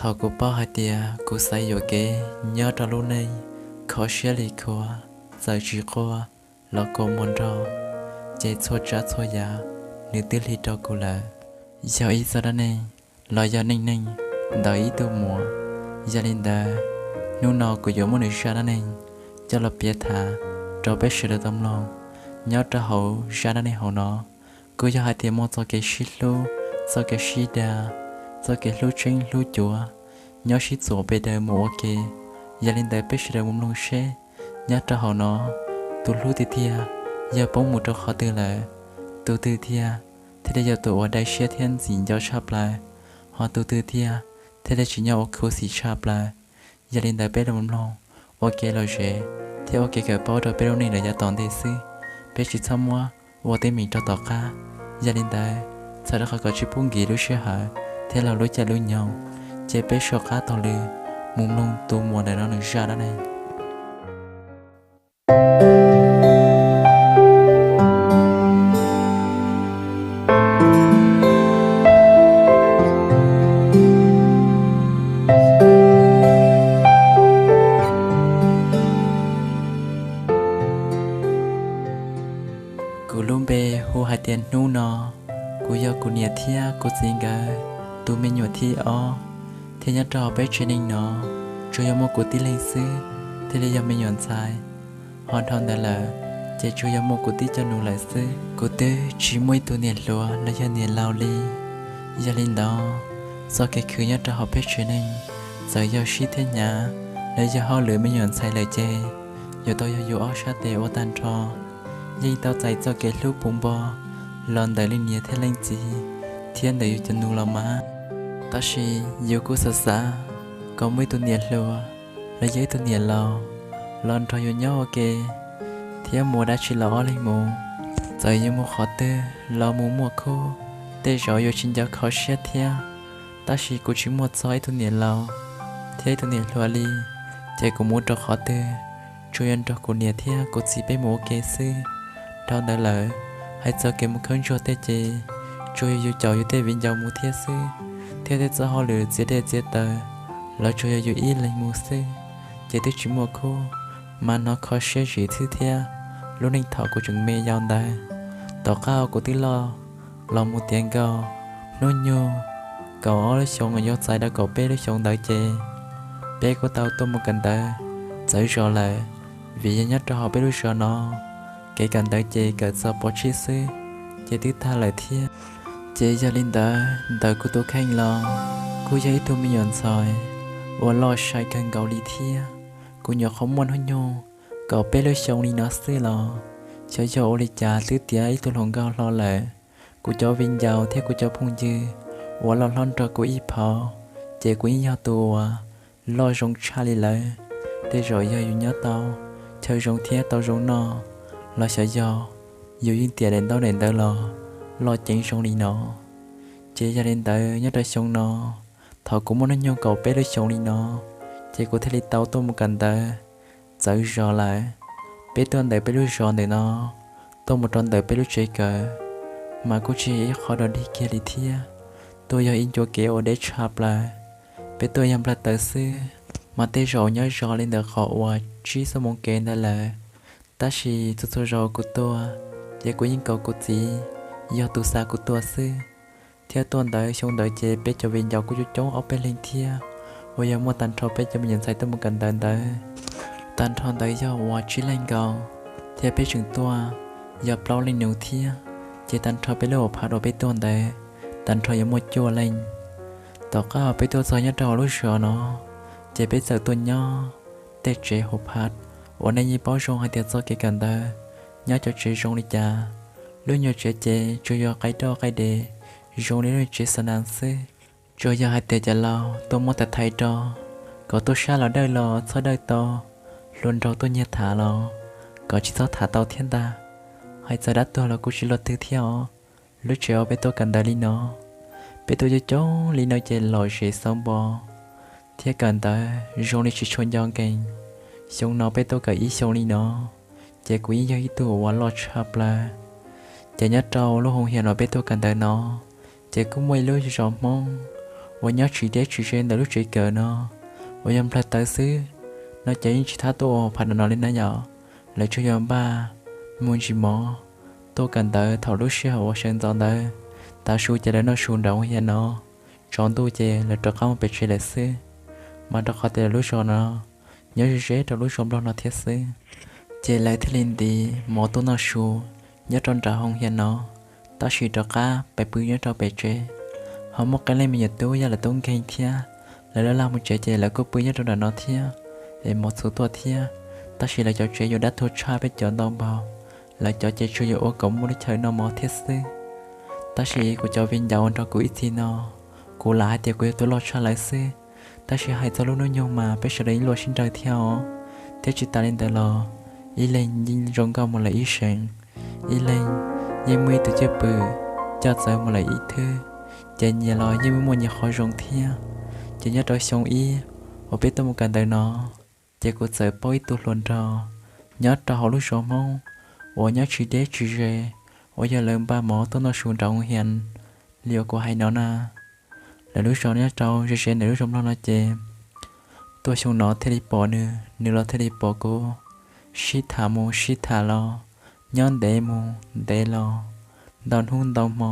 Thaum kuv paub hais tias kuv xaiv yuam kev nyob rau lub neej, kho siab li khuav, txawm tsis quaj los kua muag nrog, ces txhua tsav txhua yam nws twb lig rau kuv lawm. Yog ib zaj dab neeg los yog neej neeg ntawm ib tug muam. Yog li ntawd, hnub no kuv yuav muab nws zaj dab neeg coj los piav tham rau peb sawv daws tau mloog. Nyob rau hauv zaj dab neeg hauv no, kuj yog hais tias muaj txoj kev sib hlub, txoj kev sib dag, txoj kev hlub tseeb hlub cuav, nyob sib txuas pes daws mus ua ke. Yog li ntawd peb sawv daws mus mloog seb nyob rau hauv no, tus hlub tiag tiag yog poob mus rau qhov twg lawm, tus twg tiag thiaj li yog tus uas dai siab thiab ntxim nco tshaj plaws, ho tus twg tiag thiaj li tsim nyog ua khuv xim tshaj plaws. Yog li ntawd peb los mloog ua kev lom zem thiab ua kev kawm paub rau peb lub neej lawm yav tom ntej xwb, peb tsis txhob muab ua teeb meem rau tom qab. Yog li ntawd, txhawm rau qhov kom tsis pub nkim lub sij hawm thiab laug lub caij lub nyoog, ces peb so qab taug lw mus mloog tus muam ntawm no nws zaj dab neeg. Kuv lub npe hu hais tias Hnub No. Kuv yog kuv niam thiab kuv txiv nkawd tus me nyuam thib ob, thiab nyob rau hauv peb tsev neeg no tsuas yog muaj kuv tib leeg xwb thiaj li yog me nyuam ntxhais. Ho dhau ntawd lawm, ces tsuas yog muaj kuv tib co nus lawm xwb. Kuv twb tsis muaj ib tug niam hluas los yog niam laus li. Yog li ntawd, txoj kev khwv nyob rau hauv peb tsev neeg, txawm yog sib thiab hnyav los yog hauj lwm me nyuam ntxhais lawm ces yuav tau yog yus ob sab tes ua tag nrho. Yeej tau txais txoj kev hlub puv npo los ntawm leej niam thiab leej txiv, thiab ntawm yus cov nus los mas. Tab sis yus kuj xav xav kom muaj ib tug niam hluas los yog ib tug niam laus los nrog yus nyob ua ke, thiab mus ua dab tsi los ob leeg mus. Txawm yus mus qhov twg los mus muaj khub, tej zaum yuav tsis nco kho siab thiab. Tab sis kuv tsis muaj txog ib tug niam laus thiab ib tug niam hluas li, ces kuv mus rau qhov twg tsuas yog nrog kuv niam thiab kuv txiv peb mus ua ke xwb. Dhau ntawd lawm, hais txog kev mus khawb ntsuag tej ces tsuas yog yus caum yus tej viv ncaus mus thiab xwb, thiab tej txoj hauj lwm txiav dej txiav taws los tsuas yog yus ib leeg mus xwb, ces twb tsis muaj khub, mas hnov kho siab zim xwb thiab. Lub neej thaum kuv tseem me yau ntawd, tom qab uas kuv twb loj los mus tiav nkaus, hnub nyoog kaum ob lub xyoos yuav txais rau kaum peb lub xyoos ntawd ces peb kuj tau tuaj mus kawm ntawv txawv zos lawm, vim yog nyob rau hauv peb lub zos no, kev kawm ntawv ces kawm txog pov tsib xwb ces twb tag lawm thiab. Ces yog li ntawd ntawm kuv tus kheej los kuj yog ib tug me nyuam ntxhais uas loj sai kawg nkaus li thiab. Kuv nyuam qhuav muaj hnub nyoog kaum peb lub xyoos li no xwb los xyov yog ua li cas twb tiav ib tug hluas nkauj hlo lawm. Kuv cov viv ncaus thiab kuv cov phooj ywg uas loj hlob nrog kuv ib phau, ces kuv yeej yog tus uas loj zoo tshaj li lawv. Tej zaum yog yus nyob tau chaw zoo thiab tau zoo noj, los xyov yog yus yeej tiam daim ntaub daim ntawv los loj ceev zoo li no. Ces yog li ntawd nyob rau xyoo no, thaum kuv muaj hnub nyoog kaum peb lub xyoos li no, ces kuv thiaj li tau tuaj mus kawm ntawv txawv zos lawm. Peb tuaj ntawm peb lub zos ntawm no tuaj mus rau ntawm peb lub tsev kawm, mas kuj tsis yog ib qho dog dig kiag li thiab. Tuaj yog ib ncua kev uas deb tshaj plaws. Peb tuaj yog nplag taws xwb, mas tej zaum nyob zov li ntawm qhov uas tsib xuab moos kev ntawd lawm. Tab sis txhua txhua zaus kuv tuaj, ces kuv yeej kom kuv txiv yog tus xa kuv tuaj xwb. Thiab tuaj ntawd xyoo ntawd ces peb cov viv ncaus kuj coob coob ob peb leeg thiab, uas yog muaj tag nrho peb cov me nyuam ntxhais tuaj mus kawm ntawv ntawd. Tag nrho ntawd yog uas tsib leeg nkaus, thiab peb tseem tuaj yog plaub leej nus thiab, ces tag nrho peb lub hauv phav uas peb tuaj ntawd, tag nrho yuav muaj cuaj leej. Tom qab uas peb tuaj txog nyob rau hauv lub zos no, ces peb txawm tuaj nyob tej tsev hauv phav uas nej yeej paub zoo hais tias txoj kev kawm ntawv nyob cov tsev zoo li cas. Lub nyuag tsev ces tsuas yog qaib roj qaib de zoo li lub nyuag tsev xa nas xwb. Tsuas yog hais tias cov laus tuaj muab thaiv thaiv rau kom tuaj sab los dawj los txhob dawj tau, hluas nraug tuaj nyiag tham los kom tsis txhob tham tau thiab ntag. Hais txog dab tuag los kuj tsis luaj twg thiab os. Lub tsev uas peb tuaj kawm ntawv li no, peb tuaj coob coob li no ces lom zem xauv npo thiab kawm ntawv zoo li tsis tshua nco nkees. Xyoo no peb tuaj kawm ib xyoos li no, ces kuv yeej yog ib tug uas loj tshaj plaws. Ces nyob rau lub hoo hias uas peb tuaj kawm ntawv no, ces kuj muaj ib lub zos Hmoob uas nyob tsis deb tsis ze ntawm lub tsev kawm no uas yog nplawg tawv xwb no ces yeej tsis txhob tuaj ua phav no li na yom. Lawv tsuas yog npaj mus ntsis mov tuaj kawm ntawv thaum lub sij hawm uas sawv ntxov ntawd. Tav su ces lawv noj su nraum hia no, tsaus ntuj ces lawv rov qab mus pem tsev lawm xwb. Mas rau qhov tias lawv lub zos no nyob ze ze rau lub zos nplog no thiab xwb, ces lawv thiaj li ntim mov tuaj noj su nyob rau nram hoo hia no, tab sis rov qab pais pw nyob rau pem tsev. Ho muaj qee leej me nyuam tub yog lawv tub nkeeg thiab, lawv laj laj mus tsev ces lawv kuj pw nyob rau nram no thiab, es mov txhuv tuaj thiab. Tab sis lawv cov tsev yuav dab tuag tshaj peb cov ntau npaug, lawv cov ces tsuas yog ua kom muaj lub chaw noj mov thiab xwb. Tab sis kuv cov viv ncaus nrog kuv ib txhis no, kuv lam hais tias kuv yog tus loj tshaj lawv xwb, tab sis hais txog lub hnub nyoog mas peb sawv daws yeej luaj sib nraws thiab os. Thiab tsis tas li ntawd los ib leeg yeej zoo nkauj mus lawm ib seem, ib leeg yeej muaj ib tug cwj pwm coj txawv mus lawm ib thwb, ces nyias los yeej muaj nyias qhov zoo thiab. Ces nyob rau xyoo ib uas peb tuaj mus kawm ntawv no, ces kuv txawm paub ib tug hluas nraug nyob rau hauv lub zos Hmoob uas nyob tsis deb tsis ze uas yog lawv npaj mov tuaj noj su nram hoo hia li uas kuv hais no na. Lawv lub zos nyob rau ze ze ntawm lub zos nplog no ces tuaj xyoo no thiaj li pom nws, nws los thiaj li pom kuv. Sib tham mus sib tham los, nyob ntev mus ntev los, ntau hnub ntau hmo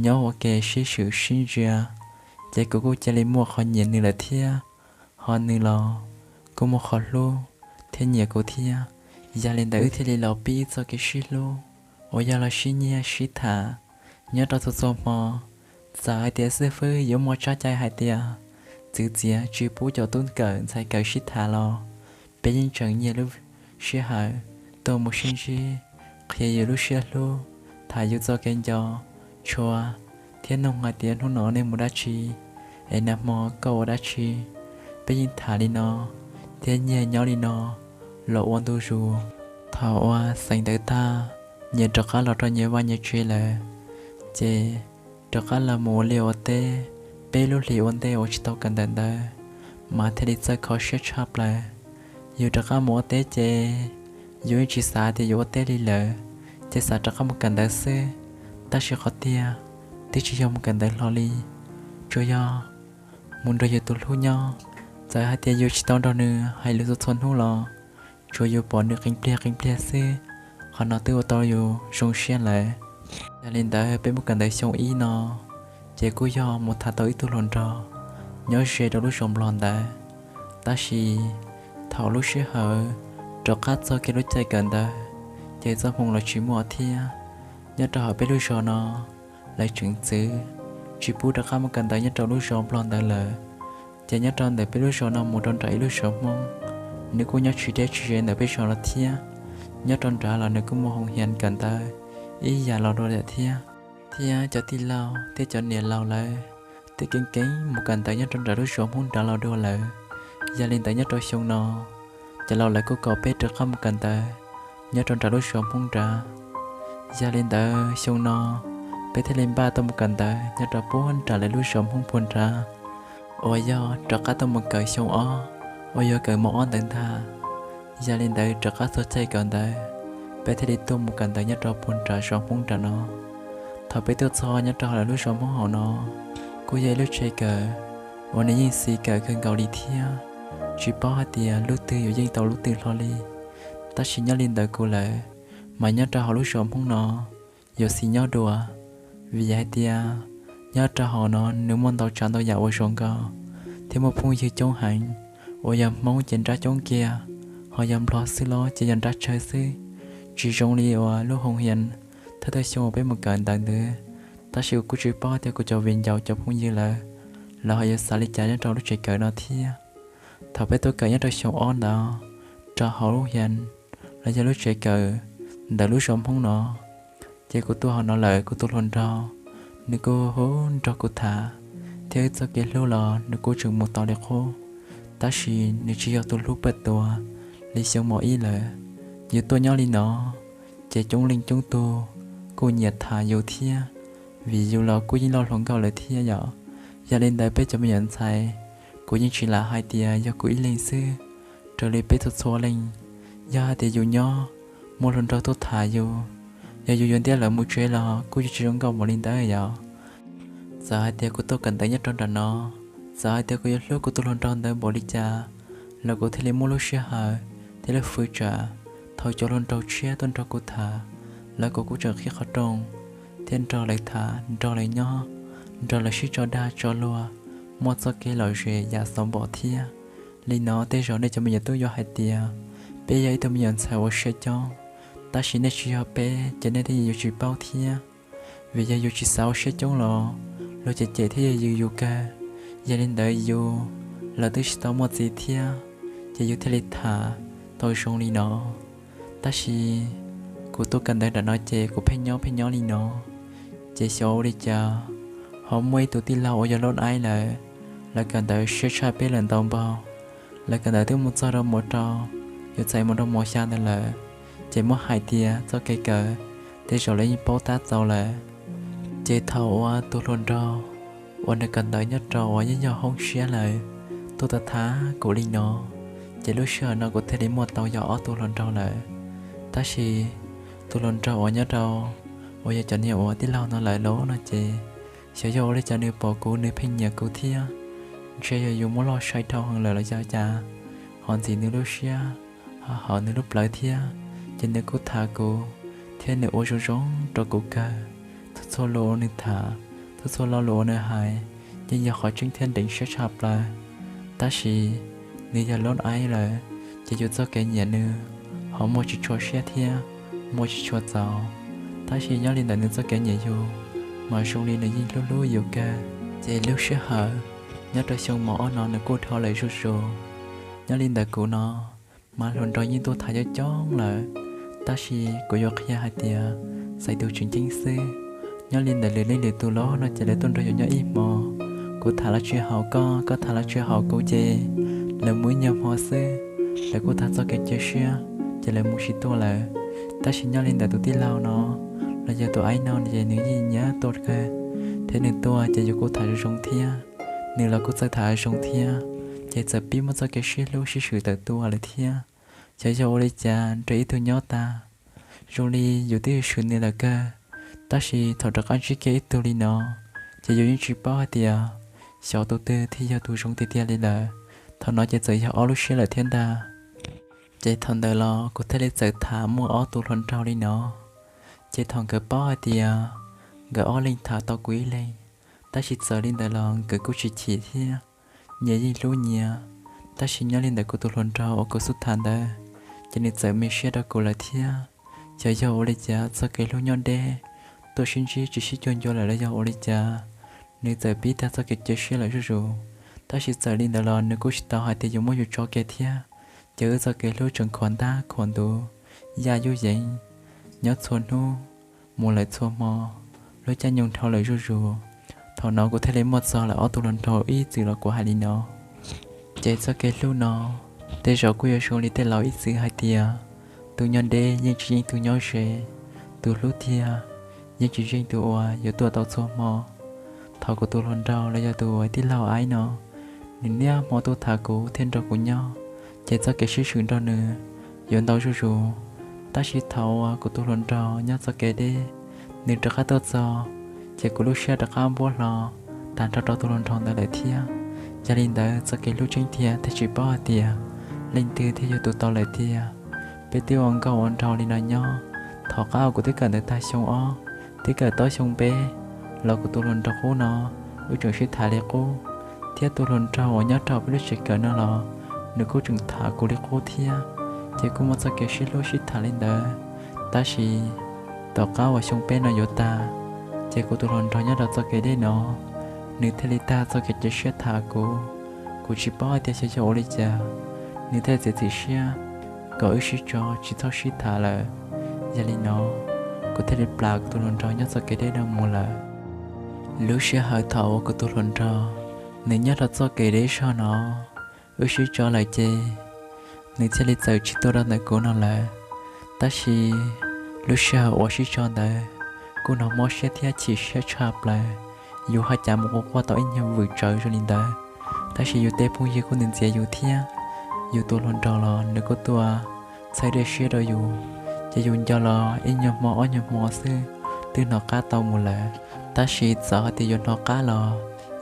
nyob ua ke sib swm sib ntsia, ces kuv kuj cia li muaj qhov nyiam nws lawm thiab. Ho nws los kuj muaj qhov hlub thiab nyiam kuv thiab. Yog li ntawd wb thiaj li los pib txoj kev sib hlub uas yog los sib nyiag sib tham nyob rau txhua txhua hmo. Txawm hais tias xib fwb yuav muaj tsab cai hais tias txwv txiav tsis pub cov tub kawm ntxhais kawm sib tham los peb yeej tseem nyiag lub sij hawm tuaj mus sib ntsib, qhia yus lub siab hlub, tham yus txoj kev nco, tshua, thiab nug hais tias hnub no nej mus dab tsi, es nag hmo koj ua dab tsi. Peb yeej tham li no thiab nyiag nyob li no los ua ntu zus. Thaum uas xeem ntawv tag, nyias rov qab los rau nyias vaj nyias tsev lawm, ces rov qab los mus ua liaj ua teb. Peb lub hlis ua ntej uas tsis tau kawm ntawv ntawd mas thiaj li txawj kho siab tshaj plaws. Yus rov qab mus ua teb ces yus yeej tsis xav tias yus ua teb li lawm, ces xav rov qab mus kawm ntawv xwb. Tab sis qhov tiag twb tsis yog mus kawm ntawv hlo li, tsuas yog mus nrog yus tus hlub nyob. Txawm hais tias yus tsis tau nrog nws hais lus txhua txhua hnub los tsuas yus pom nws qee pliag qee pliag xwb, qhov no twb ua tau yus zoo siab lawm. Yog li ntawd peb mus kawm ntawv xyoo ib no ces kuj yog mus tham tau ib tug hluas nraug nyob ze rau lub zos nplog ntawd. Tab sis thaum lub sij hawm rov qab txog kiag lub caij kawm ntawv ces txoj hmoo los tsis muaj thiab. Nyob rau hauv peb lub zos no lawv tseem txwv tsis pub rov qab mus kawm ntawv nyob rau lub zos nplog ntawd lawm. Ces nyob rau ntawm peb lub zos no mus rau nram ib lub zos Hmoob, nws kuj nyob tsis deb tsis ze ntawm peb zos no thiab. Nyob rau nrad los nws kuj muaj hoo hia kawm ntawv ib yam los dua lawm thiab. Thiab cov tij laug thiab cov niam laus lawv twb keev keev mus kawm ntawv nyob rau nram lub zos Hmoob nrad los dua lawm. Yog li ntawd nyob rau xyoo no cov laus lawv kuj kom peb rov qab mus kawm ntawv nyob rau nram lub zos Hmoob nrad. Yog li ntawd xyoo no peb thiaj li npaj tuaj mus kawm ntawv nyob rau puag nram lawv lub zos Hmoob puag nrad, uas yog rov qab tuaj mus kawm xyoo ob uas yog kawm mos ob ntawd ntag. Yog li ntawd rov qab txog caij kawm ntawv, peb thiaj li tuaj mus kawm ntawv nyob rau puag nram zos Hmoob nram no. Thaum peb tuaj txog nyob rau hauv lawv lub zos Hmoob hauv no, kuj yog ib lub tsev kawm uas nws yeej xis kawm kawg nkaus li thiab. Tsis paub hais tias lub twg yuav yeej tau lub twg hlo li. Tab sis nyob li ntawd kuj lawm, mas nyob rau hauv lub zos Hmoob no yuav xis nyob dua, vim hais tias nyob rau hauv no nws muaj ntau tsav ntau yam uas zoo nkauj, thiab muaj phooj ywg coob heev, uas yog Hmoob ces nrab coob kiag, ho yog Nplog xwb los ces yog nrab tsawg xwb. Tsis zoo li uas lub hoo hia thawj thawj xyoo uas peb mus kawm ntawv ntawd. Tab sis kuv kuj tsis paub tias kuv cov viv ncaus cov phooj ywg lawv, lawv ho yuav xav li cas nyob rau lub tsev kawm no thiab. Thaum peb tuaj kawm nyob rau xyoo ob ntawd, rau hauv lub hia los yog lub tsev kawm ntawm lub zos Hmoob no, ces kuv tuaj hauv no lawm kuv tus hluas nraug, nws kuj hu nrog kuv tham, thiab wb txoj kev hlub los nws kuj tseem mus tau li qub. Tab sis nws tsis yog tus hlub paj tuas li xyoo mos ib lawm. Yus tuaj nyob li no, ces coob leej coob tug kuj nyiam tham yus thiab, vim yus los kuj yeej loj hluas nkauj lawm thiab yom. Yog li ntawd peb cov me nyuam ntxhais, kuv yeej tsis lam hais tias yog kuv ib leeg xwb, raws li peb txhua txhua leej, yog hais tias yus nyob muaj hluas nraug tuaj tham yus, yog yus yuav ntiab lawv mus tsev los kuj yuav tsis zoo nkauj npaum li ntawd yom. Txawm hais tias kuv tuaj kawm ntawv nyob rau nram no, txawm hais tias kuv yuav hlub kuv tus hluas nraug ntawd npaum li cas, los kuv thiaj li muaj lub sij hawm thiab lub fwv tsam thaum cov hluas nraug tshiab tuaj nrog kuv tham, los kuv kuj tseem qhib qhov rooj thiab nrog lawv tham, nrog lawv nyob, nrog lawv sib tso dag tso luag, muaj txoj kev lom zem yam xav npaum thiab. Li no tej zaum nej cov me nyuam tub yuav hais tias peb yog ib tug me nyuam ntxhais ua siab coob, tab sis nej tsis yog peb ces nej thiaj yuav tsis paub thiab. Vim yog yus tsis xav ua siab coob los luag cem cem thiab yws yus kawg. Yog li ntawd yus los twb tsis tau muaj txiv thiab, ces yus thiaj li tham tau zoo li no. Tab sis kuv tuaj kawm ntawv nram no ces kuv pheej nyob pheej nyob li no, ces xyov ua li cas ho muaj ib tug tij laug uas yog Loob Aib lawm, lawv kawm ntawv siab tshaj peb lawm ntau npaug. Lawv kawm ntawv twb mus txog rau mos rau, yuav txais mos rau mos xya ntawd lawm, ces muab hais tias txoj kev kawm tej zaum lawv yeej paub tab txaus lawm. Ces thaum uas tus hluas nraug uas nws kawm ntawv nyob rau uas yeej yog hoob siab lawm tuaj tham tham kuv li no, ces lub sij hawm no kuv thiaj li muaj tau yog ob tug hluas nraug lawm. Tab sis tus hluas nraug uas nyob rau uas yog cov niag uas tij laug no lawm los no ces xyov yog ua li cas nws pom kuv nws pheej nyiam kuv thiab. Ntshe yog yus muab loj sai dhau heev lawm los yog cas, ho ntxim nws lub siab, ho haum nws lub plawv thiab, ces nws kuj tham kuv thiab nws ua zoo zoo rau kuv kawg. Txhua txhua lus uas nws tham, txhua txhua lo lus uas nws hais yeej yog qhov tseeb thiab nrees siab tshaj plaws. Tab sis nws yog Loob Aib lawm, ces yus txoj kev nyiam nws ho muaj tsis tshua siab thiab muaj tsis tshua txaus. Tab sis nyob li ntawm nws txoj kev nyiam yus mas zoo li nws yeej hlub hlub yus kawg. Ces lub sij hawm nyob rau xyoo mos ob no nws kuj dhau lawm zuj zus. Nyob li ntawm kuv no mas hluas nraug yeej tuaj tham coob coob lawm, tab sis kuv yuav qhia hais tias txais tus tseem ceeb xwb. Nyob li ntawm lwm leej lwm tus los no ces lawv tuaj nrog yus nyob ib hmo, kuv tham los tsis haum koj, koj tham los tsis haum kuv ces lawv mus ib nyuag hmo xwb, lawv kuj tag txoj kev cia siab ces lawv mus tsis tuaj lawm. Tab sis nyob li ntawm tus tij laug no los yog tus Aib no ces nws yeej nyiam tuaj kawg, thiab nws tuaj ces yus kuj tham zoo zoo thiab, nws los kuj txawj tham zoo thiab, ces txawm pib muaj txoj kev sib hlub sib swm tawm tuaj lawm thiab. Xyov yog ua li cas nrog ib tug nyob tag zoo li yus twb swm nws lawm kawg, tab sis thaum rov qab ntsib kiag ib tug li no ces yus yeej tsis paub hais tias xyov tus twg thiaj yog tus zoo tiag tiag li lawm. Thaum no ces txawm yog ob lub siab lawm thiab ntag. Ces thaum ntawd los kuv thiaj li txawm tham muaj ob tug hluas nraug li no. Ces thaum nkawd paub hais tias nkawd ob leeg tham tau kuv ib leeg, tab sis txawm li ntawd los nkawd kuj tsis chim thiab, nyias yeej hlub nyias. Tab sis nyob li ntawm kuv tus hluas nraug uas kuv xub tham ntawd, ces nws txawm me siab rau kuv lawm thiab. Xyov yog ua li cas txoj kev hlub nyob deb tuaj sib ntsib tsis sib cuag ncua lawm los yog ua li cas, nws txawm pib tag txoj kev cia siab lawm zuj zus. Tab sis txawm li ntawd los nws kuj tsis tau hais tias yuav muab yus tso kiag thiab. Ces wb txoj kev hlub tseem khuam ntab khuam ntuv, yaj yuj yeev, nyob txhua hnub, mus lawm txhua hmo, lub caij nyoog dhau lawm zuj zus. Thaum no kuv thiaj li muaj txog lawm ob tug hluas nraug ib txwm los kuv hais li no. Ces txoj kev hlub no tej zaum kuj yuav zoo li tej laus ib txwm hais tias, tus nyob deb yeej tsis yeej tus nyob ze, tus hlub tiag yeej tsis yeej tus uas yuav tuaj tau txhua hmo. Thaum kuv tus hluas nraug los yog tus uas tij laug Aib no, nws niaj hmo tuaj tham kuv thiab nrog kuv nyob, ces txoj kev sib swm nrog nws yuav ntau zuj zus. Tab sis thaum uas kuv tus hluas nraug nyob txoj kev deb, nws rov qab tuaj txog, ces kuv lub siab rov qab npuab hlo tag nrho rau tus hluas nraug ntawd lawm thiab. Yog li ntawd txoj kev hlub tseeb tiag thiaj tsis paub hais tias leej twg thiaj yog tus tau lawm tiag. Peb twb ua nkauj ua nraug li no nyob, thaum qab uas kuv twb kawm ntawv tag xyoo ob, twb kawm tau xyoo peb los kuv tus hluas nraug qub no wb tseem sib tham li qub, thiab tus hluas nraug uas nyob rau peb lub tsev kawm no los nws kuj tseem tham kuv li qub thiab. Ces kuj muaj txoj kev sib hlub sib tham li ntawd. Tab sis tom qab uas xyoo peb no yuav tag, ces kuv tus hluas nraug nyob rau txoj kev deb no, nws thiaj li tag txoj kev cia siab tham kuv. Kuv tsis paub hais tias xyov yog ua li cas, nws thiaj txiav txim siab kom wb sib tso tsis txhob sib tham lawm. Yog li no, kuv thiaj li plam kuv tus hluas nraug nyob txoj kev deb no mus lawm. Lub sij hawm thaum uas kuv tus hluas nraug nws nyob rau txoj kev deb zog no, wb sib tso lawm ces nws thiaj li txawm tsis tuaj rau ntawm kuv no lawm. Tab sis lub sij hawm uas sib tso ntawd kuj hnov mob siab thiab chim siab tshaj plaws. Yus haj cas mus quaj quaj tau ib nyuag vwm tsawv zoo li ntawd, tab sis yus tej phooj ywg kuj ntxias yus thiab. Yus tus hluas nraug los nws kuj tuaj txhawb dej siab rau yus, ces yus nco los ib nyuag hmo ob nyuag hmo xwb twb hnov qab tau mus lawm. Tab sis txawm hais tias yuav hnov qab los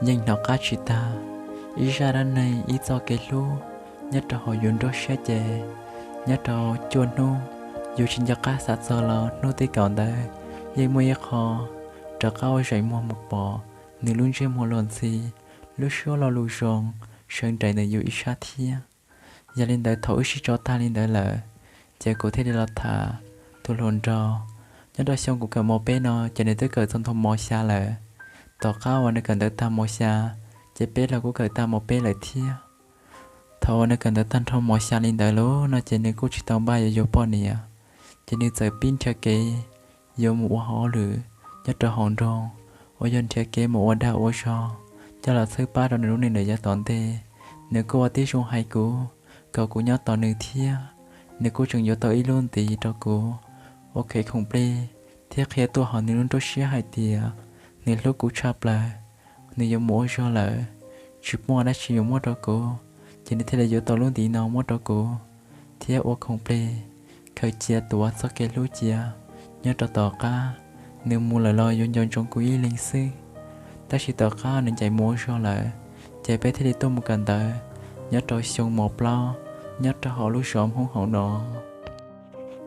yeej hnov qab tsis tag. Ib zaj dab neeg ib txoj kev hlub nyob rau hauv yus nruab siab ces nyob rau cuaj hnub yus tsis nco qab xav txog los hnub tim kaum ntawd yeej muaj ib qho rov qab ua zeem muag mus pom nws lub ntsej muag luag ntxhi, lub suab lo lus zoo, sawv nraim ntawm yus ib sab thiab. Yog li ntawd thaum wb sib tso tag li ntawd lawm, ces kuv thiaj li los tham tus hluas nraug. Nyob rau xyoo kuv kawm mos peb no ces nws twb kawm txog ntua mos xya lawm. Tom qab uas nws kawm ntawv tag mos xya, ces peb los kuj kawm tag mos peb lawm thiab. Thaum uas nws kawm ntawv tag nrho mos xya li ntawd lawm no ces nws kuj tsis tau npaj yuav yuav poj niam, ces nws txawm pib nrhiav kev yuav mus ua hauj lwm nyob rau hauv nroog, uas yog nrhiav kev mus ua dag ua zog coj los txhawb pab rau nws lub neej ntawm yav tom ntej. Nws kuj ua tib zoo hais kuv kom kuv nyob tos nws thiab. Nws kuj tseem yuav tau ib lub ntiv rau kuv ua kev khoom plig thiab qhia tuaj hauv nws lub nruab siab hais tias nws hlub kuv tshaj plaws, nws yuav mus ua zog lawm, tsis muaj dab tsi yuav muab rau kuv, ces nws thiaj li yuav tau lub ntiv no muab rau kuv thiab ua khoom plig khaws cia tuav txoj kev hlub cia. Nyob rau tom qab nws mus lawm los yuav nco ntsoov kuv ib leeg xwb. Tab sis tom qab nws ncaim mus ua zog lawm, ces peb thiaj li tuaj mus kawm ntawv nyob rau xyoo mos plaub nyob rau hauv lub zos Hmoob hauv no.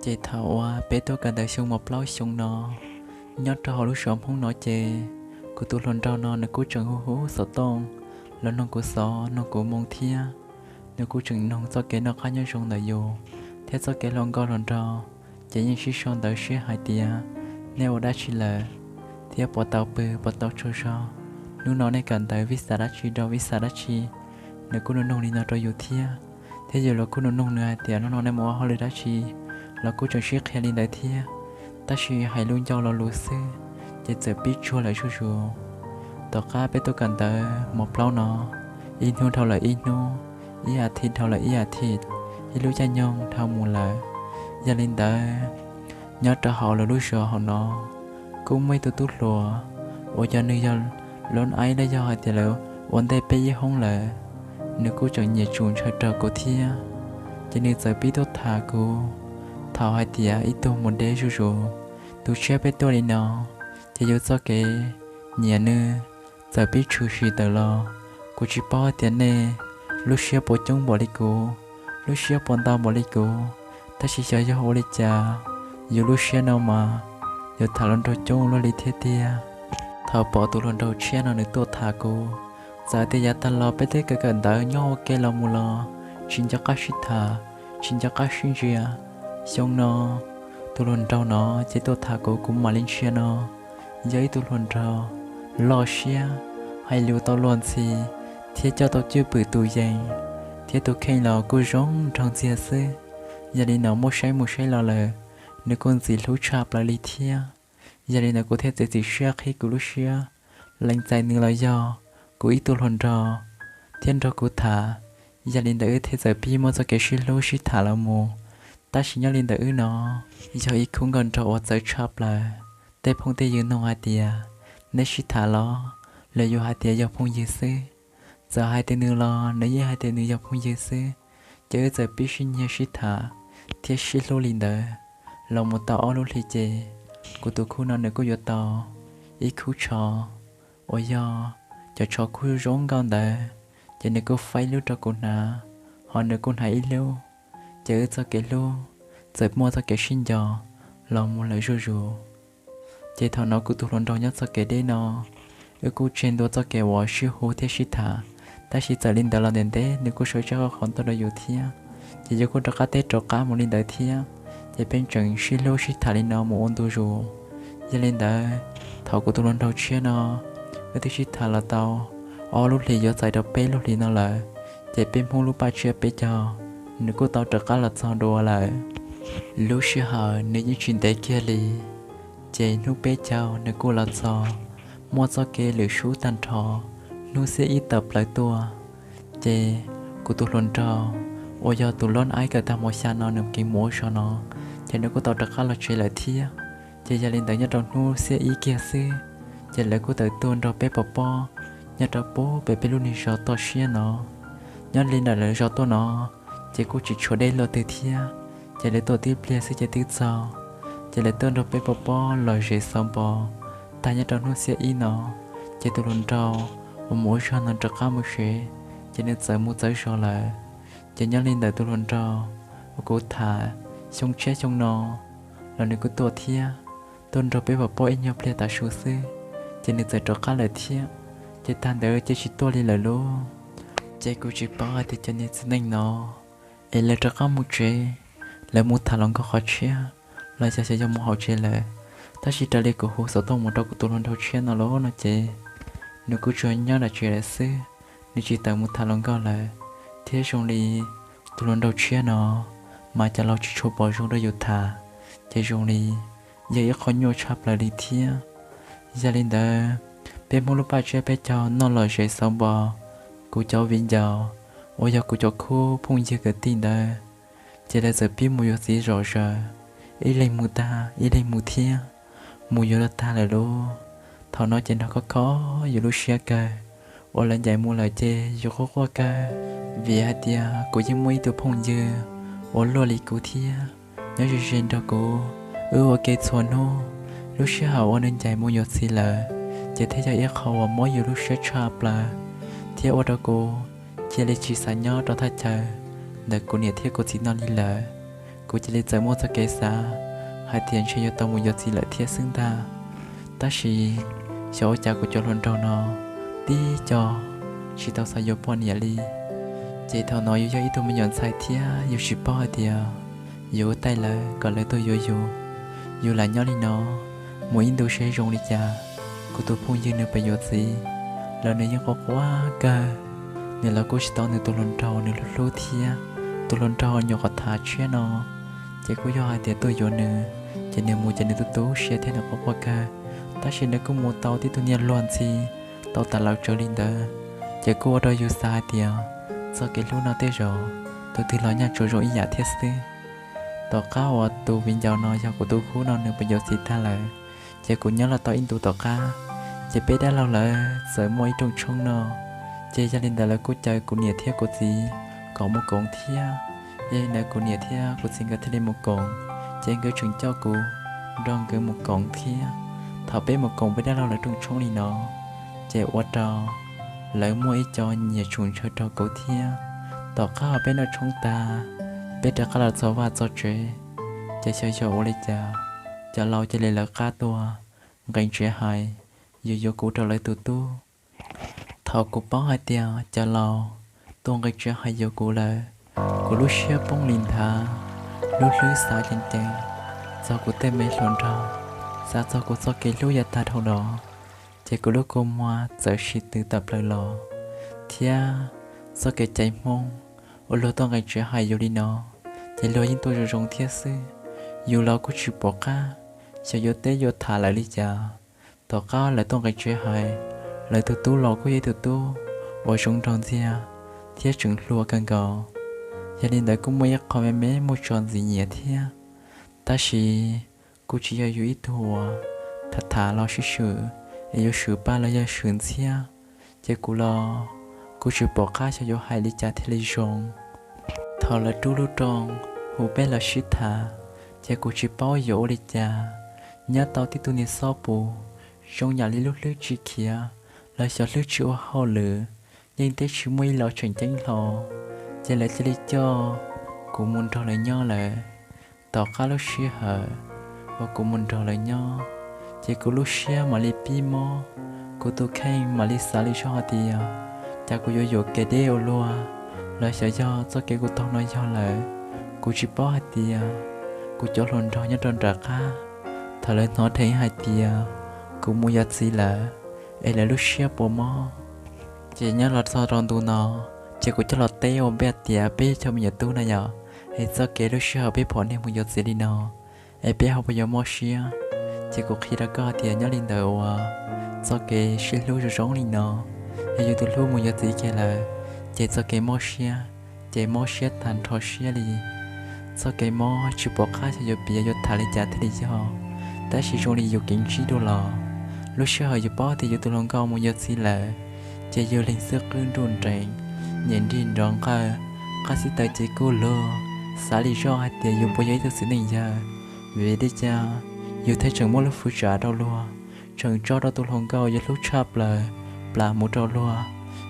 Ces thaum uas peb tuaj kawm ntawv xyoo mos plaub xyoo no nyob rau hauv lub zos Hmoob no ces kuv tus hluas nraug no nws kuj tseem hu hu xov tooj los noog kuv xov noog kuv moo thiab. Nws kuj tseem noog txoj kev noj qab nyob zoo ntawm yus thiab txoj kev hluas nkauj hluas nraug, ces yeej sib sau ntawv sib hais tias nej ua dab tsi lawm thiab puas tau pw puas tau tsaug zog, hnub no nej kawm ntawv vij xav dab tsi rau vij xav dab tsi. Nws kuj noog noog li no rau yus thiab, thiab yus los kuj noog noog nws hais tias hnub no nej mus ua hauj lwm dab tsi, los kuj tseem sib qhia li ntawd thiab. Tab sis hais lub ncauj lo lus xwb, ces txawm pib tsuag lawm zuj zus. Tom qab peb tuaj kawm ntawv mos plaub no, ib hnub dhau lawm ib hnub, ib as thiv dhau lawm ib as thiv, ib lub caij nyoog dhau mus lawm. Yog li ntawd, nyob rau hauv lawv lub zos hauv no kuj muaj ib tug tub hluas uas yog nws yog lub aib los yog hais tias lawv ua ntej peb ib hoob lawm, nws kuj tseem nyiam tsum ntshaw raug kuv thiab. Ces nws txawm pib tuaj tham kuv thaum hais tias ib tug mus deb zuj zus, tus tshiab peb tuaj li no, ces yus txoj kev nyiam nws txawm pib tshwm sim tawm los. Kuv tsis paub hais tias nej lub siab puas coob npaum li kuv, lub siab puas ntau npaum li kuv, tab sis xyov yog ua li cas yus lub siab no mas yuav tham hluas nraug coob luaj li thiab tiag. Thaum pom tus hluas nraug tshiab no nws tuaj tham kuv, txawm tias yav tag los peb twb kawm kawm ntawv nyob ua ke los mus los tsis nco qab sib tham, tsis nco qab sib ntsia. Xyoo no tus hluas nraug no ces tuaj tham kuv, kuv mam li ntsia no yog ib tug hluas nraug loj siab, hais lus tau luag ntxhi, thiab coj tau cwj pwm tus yees, thiab tus kheej los kuj zoo nraug ntxiag xwb. Yog li no muab saib mus saib los lawm, nws kuj ntxim hlub tshaj plaws li thiab. Yog li ntawd kuv thiaj txiav txim siab qhib kuv lub siab lees txais nws los yog kuv ib tug hluas nraug thiab nrog kuv tham. Yog li ntawd wb thiaj txawm pib muaj txoj kev sib hlub sib tham los mus. Tab sis nyob li ntawm wb no yog ib khub nkauj nraug uas txawv tshaj plaws. Tej phooj tej ywg nug hais tias nej sib tham los, los yus hais tias yog phooj ywg xwb. Txawm hais tias nws los nws yeej hais tias nws yog phooj ywg xwb. Ces wb txawm pib sib nyiag sib tham thiab sib hlub li ntawd los mus tau ob lub hlis ces kuv tus khub no nws kuj yuav tau ib khub tsho uas yog cov tsho khub zoo nkauj ntawd, ces nws kuj faib lub rau kuv hnav, ho nws kuj hnav ib lub. Ces wb txoj kev hlub txawm muaj txoj kev sib nco los mus lawm zuj zus. Ces thaum no kuv tus hluas nraug nyob txoj kev deb no, wb kuj tseg ntua txoj kev uas sib hu thiab sib tham. Tab sis txawm li ntawd los ntev ntev nws kuj sau ib tsab qhov tuaj rau yus thiab, ces yus kuj rov qab teb rov qab mus li ntawd thiab. Ces peb tseem sib hlub sib tham li no mus ua ntu zus. Yog li ntawd, thaum kuv tus hluas nraug tshiab no, wb twb sib tham los tau ob lub hlis yuav txais rau peb lub hlis no lawm, ces peb Hmoob lub paj tsiab peb caug nws kuj tau rov qab los txog dua lawm. Lub sij hawm nws yeej tsis ntev kiag li, ces hnub peb caug nws kuj los txog, muaj txoj kev lwm sub tag nrho, hnub xiab ib tawm plaws tuaj. Ces kuv tus hluas nraug uas yog tus loj aib kawm tag mos xya no nws kev mus ua zog no, ces nws kuj tau rov qab los tsev lawm thiab. Ces yog li ntawd nyob rau hnub xiab ib kiag xwb, ces lawv kuj tawm tuaj nrog peb pov pob nyob rau pub pem peb lub niag zos toj siab no. Nyob li ntawm lawv zos tuaj no, ces kuj tsis tshuav dej luaj twg thiab, ces lawv tuaj tib pliag xwb ces twb txog. Ces lawv tuaj nrog peb pov pob los zes xaus npo, tag nyob rau hnub xiab ib no, ces tus hluas nraug uas mus ua zog no rov qab mus tsev, ces nws txawm mus txawv zos lawm. Ces nyob li ntawm tus hluas nraug uas kuv tham xyoo tshiab xyoo no los nws kuj tuaj thiab, tuaj nrog peb pom pob ib nyuag pliag tav su xwb, ces nws txawm rov qab lawm thiab. Ces tag ntawd ces tsis tuaj li lawm lauj. Ces kuv tsis paub hais tias cov niag txiv neej no es lawv rov qab mus tsev, lawv mus tham los nkauj qhov tshiab los yog xyov yog mus hauv tsev lawm. Tab sis raws li kuv hu xov tooj mus rau kuv tus hluas nraug tshiab no lauj no ces nws kuj tsuas nyob nram tsev lawm xwb, nws tsis tawm mus tham los nkauj lawm. Thiab zoo li tus hluas nraug tshiab no mas cov laus tsis tshua pom zoo rau yus tham, ces zoo li yog ib qho nyuaj tshaj plaws li thiab. Yog li ntawd, peb Hmoob lub paj tsiab peb caug noj los zem xauv npo, kuv cov viv ncaus uas yog kuv cov khub phooj ywg kwv tij ntawd, ces lawv txawm pib mus yuav txiv zom zaws, ib leeg mus tag ib leeg mus thiab, mus yuav los tag lawm lauj. Thaum no ces nrog kho kho yus lub siab kawg, uas lawv ncaim mus lawm ces yus quaj quaj kawg, vim hais tias kuv yeej muaj ib tug phooj ywg uas luaj li kuv thiab, nyob ze ze nrog kuv, wb ua ke txhua hnub. Lub sij hawm uas nws ncaim mus yuav txiv lawm, ces thiaj yog ib qho uas mob yus lub siab tshaj plaws, thiab ua rau kuv cia li tsis xav nyob rau thaj chaw ntawm kuv niam thiab kuv txiv no li lawm. Kuv cia li txawm muaj txoj kev xav hais tias ntshe yuav tau mus yuav txiv lawm thiab xwb ntag. Tab sis xyov ua cas kuv cov hluas nraug no tib co tsis tau xav yuav poj niam li. Ces thaum no yus yog ib tug me nyuam ntxhais thiab yus tsis paub hais tias yus ua taij lawv kom lawv tuaj yuav yus, yus lam nyob li no mus ib ntu seb zoo li cas, kuv tus phooj ywg nws puas yuav txiv. Los nws yeej quaj quaj kawg, nws los kuj tsis tau nws tus hluas nraug nws hlub hlub thiab. Tus hluas nraug nyuam qhuav tham tshiab no, ces kuj yog hais tias tuaj yuav nws, ces nws mus ces nws tu tu siab thiab nws quaj quaj kawg. Tab sis nws kuj mus tau tib tug niag luag ntxhi tau tas laus tsawv li ntawd, ces kuj ua rau yus xav hais tias txoj kev hlub no tej zaum tus twg los nyaj tsuas zoo ib yam thiab xwb. Tom qab uas tus viv ncaus no yog kuv tus khub no nws puas yuav txiv tag lawm, ces kuv nyob los tau ib ntus tom qab, ces peb dab laug lawv txawm muaj ib rooj tshoob no, ces yog li ntawd lawv kuj caw kuv niam thiab kuv txiv kom mus koom thiab. Yog li ntawd kuv niam thiab kuv txiv nkawd thiaj li mus koom, ces nkawd tseem coj kuv nrog nkawd mus koom thiab. Thaum peb mus koom peb dab laug lawv rooj tshoob li no, ces ua rau lawv muaj ib co nyiam tshum ntshaw rau kuv thiab. Tom qab uas peb noj tshoob tag, peb rov qab los txog vaj txog tsev, ces xyov xyov ua li cas, cov laus cia li lawv qab tuaj nqis tsev hais yuav yuav kuv rau lawv tus tub. Thaum kuv paub hais tias cov laus tuaj nqis tsev hais yuav kuv lawm, kuv lub siab poob li nthav, lub hlwb xav ceev ceev txog kuv tej me hluas nraug, xav txog kuv txoj kev hlub yav tag dhau los, ces kuv lub kua muag txawm sib tw tawm plaws los, thiab txoj kev caiv Hmoob uas luag tuaj nqis tsev hais yus li no, ces luag yeej tuaj zoo zoo thiab xwb. Yus los kuj tsis pom qab xyov yuav teb yuav tham lawv li cas. Tom qab lawv tuaj nqis tsev hais, lawv tus tub los kuj yog ib tug tub uas zoo nraug ntxiag thiab tseem hluas kawg nkaus. Yog li ntawd kuj muaj ib qho me me muaj tso ntxim nyiam thiab. Tab sis kuj tsis yog yus ib tug uas tham tham los sib swm, es yuav swm paj los yog swm ntxhiab, ces kuv los kuj tsis pom qab xyov yuav hais li cas thiaj li zoo. Thaum lawv rub lub rooj hu peb los sib tham, ces kuv tsis paub yuav ua li cas. Nyob tau tib tug niag xob pus zoo yam li lub hlwb tsis khiav los xyov hlwb tsis ua hauj lwm, yeej teb tsis muaj ib los tseem ceeb hlo, ces lawv cia li coj kuv mus nrog lawv nyob lawm. Tom qab lub sij hawm uas kuv mus nrog lawv nyob, ces kuv lub siab mam li pib mob, kuv tus kheej mam li xav li zog hais tias cas kuv yuav yuam kev deb ua luaj, los xyov yog txoj kev kuv taug no yog lawm. Kuv tsis paub hais tias kuv cov hluas nraug nyob rau nram qab, thaum lawv hnov dheev hais tias kuv mus yuav txiv lawm, es lawv lub siab puas mob. Ces nyob los txog rau ntu no, ces kuv coj los teb ua npe tias peb cov me nyuam tub na yom, es txoj kev lub sij hawm peb pom neeg mus yuav txiv li no, es peb ho puas yuav mob siab? Ces kuv qhia rau koj hais tias nyob li ntawd uas txoj kev sib hlub zoo zoo li no, yog yus tus hlub mus yuav txiv kiag lawm, ces txoj kev mob siab ces mob siab tag nrho siab li. Txoj kev mob tsis pom qab xyov yuav piav yuav tham li cas thiaj li yog, tab sis zoo li yus kev ntsib dua los, lub sij hawm yus paub tias yus tus hluas nkauj mus yuav txiv lawm, ces yus leeg xwb qwb nruj nrees, nyem nrig nrov nqawj, qab xib taws ces kuj lug, xav li zoj hais tias yus puas yog ib tug txiv neej yawg, vim li cas yus thiaj tseem muaj lub hwv tsa rau luag, tseem tso rau tus hluas nkauj yus hlub tshaj plaws plam mus rau luag.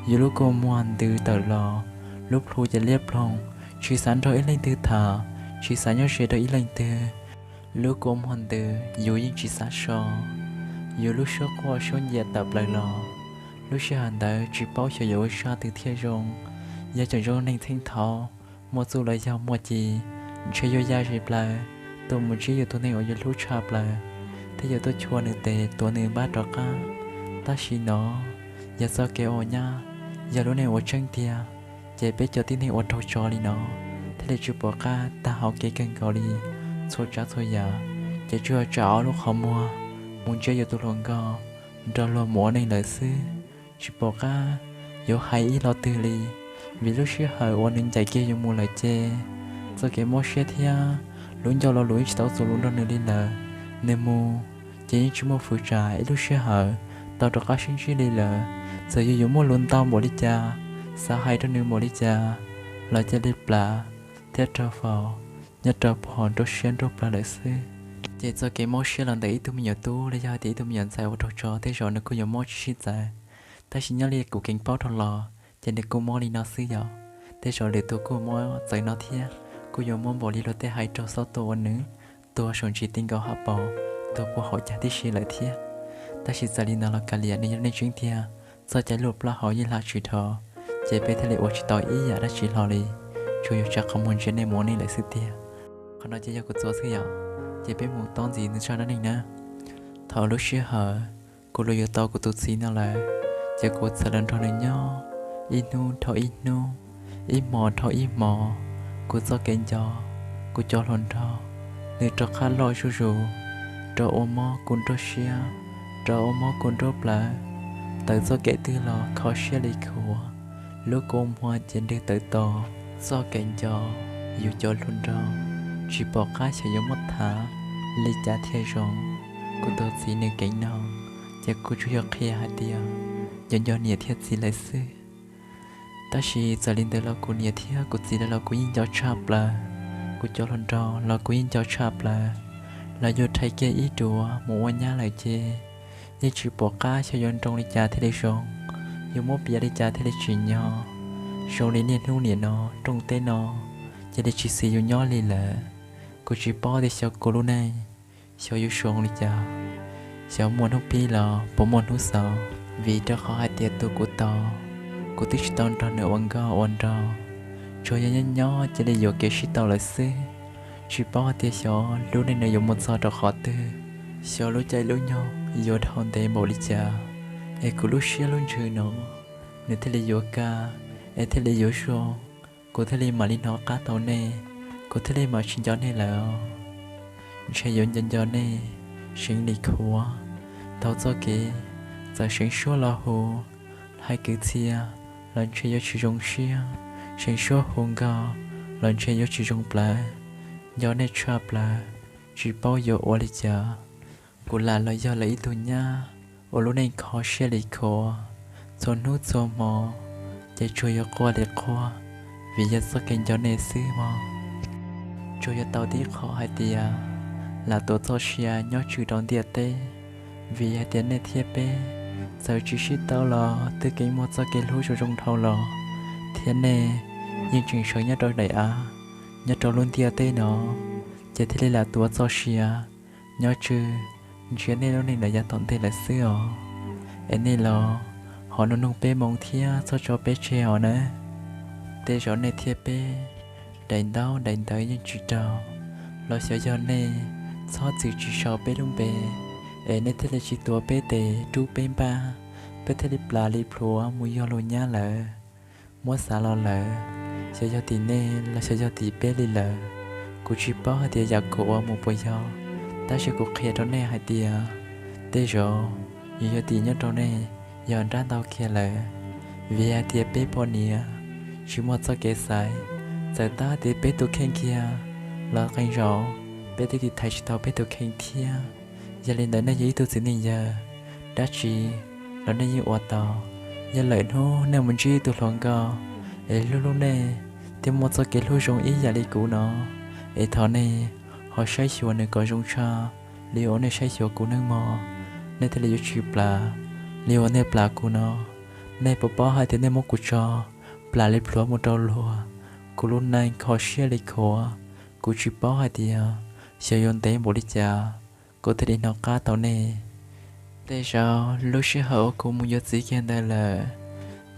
Yus lub kua muag ntws tawm los, lub plhu ces liab ploog, tsis xav nrog ib leej twg tham, tsis xav nyob ze rau ib leej twg. Lub kua muag ntws yus yeej tsis xav so, yus lub suab quaj suab ncia tawm plaws los. Lub sij hawm ntawd tsis paub xyov yuav ua zaj twg thiaj zoo. Yog tseem zoo neeg txheej thaud, muaj txuj los yog muaj ci, ntshe yuav ya zis plaws tuaj mus ntsib yus tus neeg uas yus hlub tshaj plaws, thiab yuav tuaj chua nws tes tuav nws npab rov qab. Tab sis no yog txoj kev ua nyab, yog lub neej ua tseeb tiag, ces peb cov tib neeg ua raug tso li no thiaj li tsis pom qab tag hauv kev kawg nkaus li. Txhua tsav txhua yam ces tsuas yog tsa ob lub qhov muag mus ntsib yus tus hluas nkauj nrog luag mus ua neej lawm xwb. Tsis pom qab yuav hais ib lo twg li, vim lub sij hawm uas nws ncaim kiag yus mus lawm ces txoj kev mob siab thiab lub ncauj lo lus yeej tsis tau txuas lus nrog nws li lawm. Nws mus ces yeej tsis muaj fwv tsam ib lub sij hawm tau rov qab sib ntsib li lawm. Txawm yus yuav muaj lus ntau npaum li cas, xav hais rau nws npaum li cas, los cia li plam thiab rau faus nyob rau pog nruab siab nruab plawv lawm xwb. Ces txoj kev mob siab los ntawm ib tug me nyuam tub los yog hais tias ib tug me nyuam ntxhais ua raug tso tej zaum nws kuj yuav mob tsis sib txawv. Tab sis nyob li kuv keev paub dhau los ces nws kuj mob li no xwb yom. Tej zaum lwm tus kuj mob txawv no thiab, kuj yuav mob npaum li luag tej hais raug xob tua ua nws tuag saum ntsis ti nkaus hav paus, tuag puag hauv cag tib si lawm thiab. Tab sis txawm li ntawd los kav liam, nws yog neeg tseeb tiag, txoj cai luag plaub hau yeej hla tsis dhau, ces peb thiaj li ua tsis tau ib yam dab tsi hlo li, tsuas yog tsa qhov muag ntsia nej mus ua neej lawm xwb tiag. Qhov no ces yog kuv txuas xwb yom, ces peb mus tau ntxiv nws zaj dab neeg na. Thaum lub sij hawm kuv los yuav tau kuv tus txiv no lawm, ces kuv txawm los nrog nws nyob ib hnub dhau ib hnub, ib hmo dhau ib hmo. Kuv txoj kev nco kuv cov hluas nraug, nws rov qab loj zuj zus, rov ua mob kuv nruab siab, rov ua mob kuv nruab plawv. Tawm txoj kev twg los kho siab li khuav, lub kua muag ces nrwg tawm tos. Txoj kev nco yus cov hluas nraug, tsis pom qab xyov yuav muab tham li cas thiaj zoo. Kuv tus txiv nws keev noog, ces kuv tsuas yog qhia hais tias nco nco niam thiab txiv lawv xwb. Tab sis txawm li ntawd los kuv niam thiab kuv txiv lawv los kuv yeej nco tshaj plaws, kuv cov hluas nraug los kuv yeej nco tshaj plaws. Lawv yuav rhais kiag ib duav mus ua nyab lawm ces yeej tsis pom qab xyov yuav nroo li cas thiaj li zoo, yuav muab piav li cas thiaj li tsim nyog. Zoo li niaj hnub nim no rooj teb no cia li tsis xis yus nyob li lawm. Kuv tsis paub tias xyov kuv lub neej xyov yuav zoo li cas, xyov muaj hnub pib los puas muaj hnub xaus. Vim rau qhov hais tias tus kuv tau, kuv twb tsis tau nrog nws ua nkauj ua nraug, tsuas yog nyob nyob cia li yuam kev sib tau lawm xwb. Tsis paub hais tias xyov lub neej no yuav mus txog rau qhov twg, xyov lub caij lub nyoog yuav dhau ntev npaum li cas, es kuv lub siab lub ntsws no nws thiaj li yuav kaj, es thiaj li yuav zoo, kuv thiaj li mam li hnov qab tau nej, kuv thiaj li mam tsis nco nej lawm. Ntshe yuav nco nco nej seev li khuav, tau txoj kev txawm seev suab los hu, hais kwv txhiaj los ntshe yuav tsis zoo siab, seev suab hu nkauj los ntshe yuav tsis zoo plawv. Nco nej tshaj plaws, tsis paub yuav ua li cas. Kuv lam los yog lawv ib tug nyab ua lub neej kho siab li khuav, txhua hnub txhua hmo ces tsuas yog quaj li quaj, vim yog txoj kev nco nej xwb mog. Tsuas yog tau tib qho hais tias lam tuav txoj sia nyob tswj rau ntiaj teb, vim hais tias nej thiab peb txawm tsis sib tau los twb keev muaj txoj kev hlub zoo zoo dhau los, thiab nej yeej tseem sawv nyob rau daim av, nyob rau lub ntiaj teb no, ces thiaj li lam tuav txoj sia nyob tswj ntsia nej lub neej los yav tom ntej lawm xwb os. Es nej los ho nug nug peb moo thiab txhob tso peb tseg os nawb. Tej zaum nej thiab peb daim ntaub daim ntawv yeej tsis raug, los xyov yog nej txhob txwm tsis sau peb lub npe, es nej thiaj li tsis tuav peb tes rub peb npaj, peb thiaj li plam li plhuav mus yog luag nyab lawm. Muab xav los lawm, xyov yog tim nej los xyov yog tim peb li lawm, kuv tsis paub hais tias yam kuv ua mus puas yog, tab sis kuv qhia rau nej hais tias tej zaum yus yog tim nyob rau nej yog nrab ntau kiag lawm. Vim hais tias peb poj niam tsis muaj txoj kev xaiv, txawm tab tias peb tus kheej kiag los qee zaum peb twb tiv thaiv tsis tau peb tus kheej thiab. Yog li ntawd nej yog ib tug txiv neej yawg, dab tsi los nej yeej ua tau. Yog lawm hnub nej mus ntsib tus hluas nkauj es hlub hlub nej thiab muaj txoj kev hlub zoo ib yam li kuv no, es thov nej ho saib xyuas nws kom zoo tshaj li uas nej saib xyuas kuv nawb mog. nej thiaj li yuav tsis plam li uas nej plam kuv no. Nej puas paub hais tias nej muab kuv tso plam li plhuav mus rau luag, kuv lub neej kho siab li khuav. Kuv tsis paub hais tias xyov yuav ntev npaum li cas kuv thiaj li hnov qab tau nej. Tej zaum lub sij hawm uas kuv mus yuav txiv kiag ntawd lawm,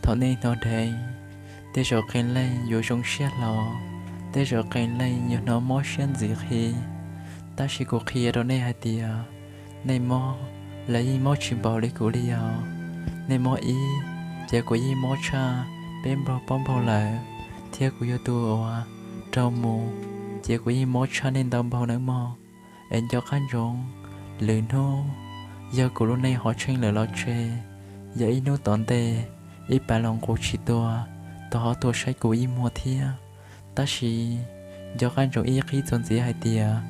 thaum nej hnov dheev, tej zaum qee leej yuav zoo siab hlo, tej zaum qee leej yuav hnov mob siab ntxiv qhi. Tab sis kuv qhia rau nej hais tias nej mob, lawv yeej mob tsis npaum li kuv li os. Nej mob ib, ces kuv yeej mob tshaj peb npaug plaub npaug lawm, thiab kuv yog tus uas raug mus, ces kuv yeej mob tshaj nej ntau npaug nawb mog. Es nco qab ntsoov, lwm hnub yog kuv lub neej ho tsheej lawm los tseg, yog ib hnub tom ntej ib pas los nqus tsis tua, thov ho tuaj saib kuv ib muag thiab. Tab sis nco qab ntsoov ib qib txuas ntxiv hais tias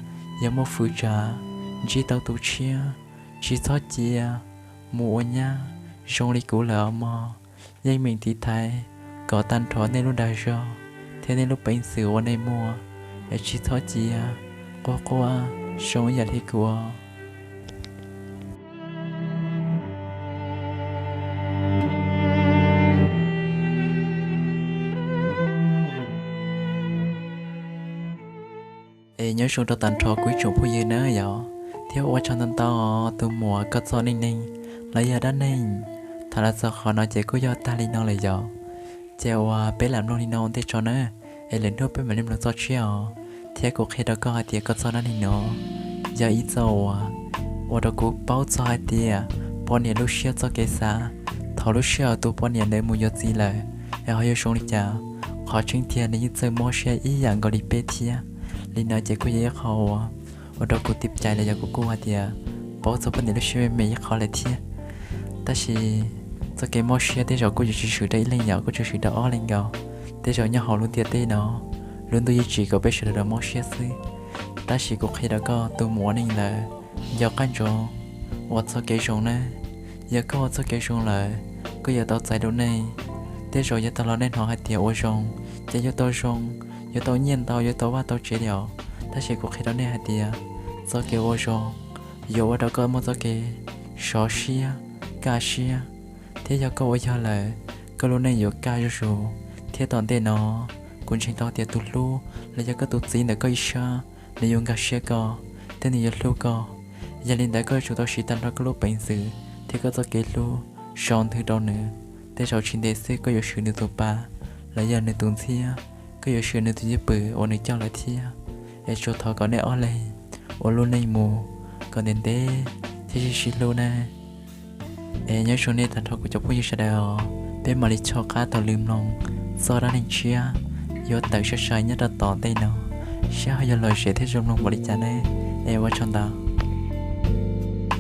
yog muaj fwv tsam ntsib tau tus tshiab, tsis txhob cia, mus ua nyab zoo li kuv lawm os mog. Yeej meem tiv thaiv kom tag nrho nej lub dag zog thiab nej lub peev xwm uas nej muaj, es tsis txhob cia, quaj quaj zoo ib yam li kuv os. Es nyob zoo rau tag nrho kuv ib tsoom phooj ywg nawb yom, thiab ua tsaug ntau ntau tus muam koj txoj neej neeg los yog dab neeg tham los txog qhov no ces kuj yog tag li no lawm yom. Ces uas peb lam mloog li no ua ntej tso na, es lwm hnub peb mam li mloog txoj tshiab os. Thiab kuv qhia rau koj hais tias koj txoj dab neeg no yog ib txoj uas ua rau kuv paub txog hais tias poj niam lub siab txoj kev xav thaum lub sij hawm tus poj niam ntawd mus yuav txiv lawm, es ho yuav zoo li cas. Qhov tseeb tiag nws yeej txawj mob siab ib yam nkaus li peb thiab. Li no ces kuj yog ib qho uas ua rau kuv tib cai los yog kuv kuj hais tias paub txog poj niam lub siab me me ib qho lawm thiab. Tab sis txoj kev mob siab tej zaum kuj yuav tsis swm rau ib leeg yom, kuj tsuas swm rau ob leeg nkaus. Tej zaum nyob hauv lub ntiaj teb no, lub ntuj yeej tsim kom peb sawv daws mob siab xwb. Tab sis kuv qhia rau koj tus muam ua neej ntawd, nco qab ntsoov ua txoj kev zoo na. Yog koj ua txoj kev zoo lawm, koj yuav tau txais dua neej. Tej zaum yav tag los nej hnov hais tias ua zoo ces yuav tau zoo, yuav tau nyiaj ntau, yuav tau vaj tau tsev li os. Tab sis kuv qhia rau nej hais tias txoj kev ua zoo yuav ua rau koj muaj txoj kev sov siab, kaj siab, thiab yog koj ua yog lawm, koj lub neej yuav kaj zuj zus. Thiab tom ntej no, kuv ntseeg tau tias tus hlub los yog koj tus txiv ntawm koj ib sab, nws yuav nkag siab koj, thiab nws yuav hlub koj. Yog li ntawd koj yuav tsum tau siv tag nrho koj lub peev xwm thiab koj txoj kev hlub sau nthwv rau nws. Tej zaum tsis ntev xwb koj yuav swm nws tus pa los yog nws tus ntxhiab, koj yuav swm nws tus cwj pwm uas nws coj lawm thiab. Es tsuas thov kom nej ob leeg ua lub neej mus kom ntev ntev thiab sib sib hlub na. Es nyob zoo nej tag nrho kuv cov phooj ywg sawv daws os, peb mam li choj qab taug lw mloog txoj dab neeg tshiab yuav tawm sai sai nyob rau tom ntej no, saib ho yuav lom zem thiab zoo mloog npaum li cas ne. Es ua tsaug ntau.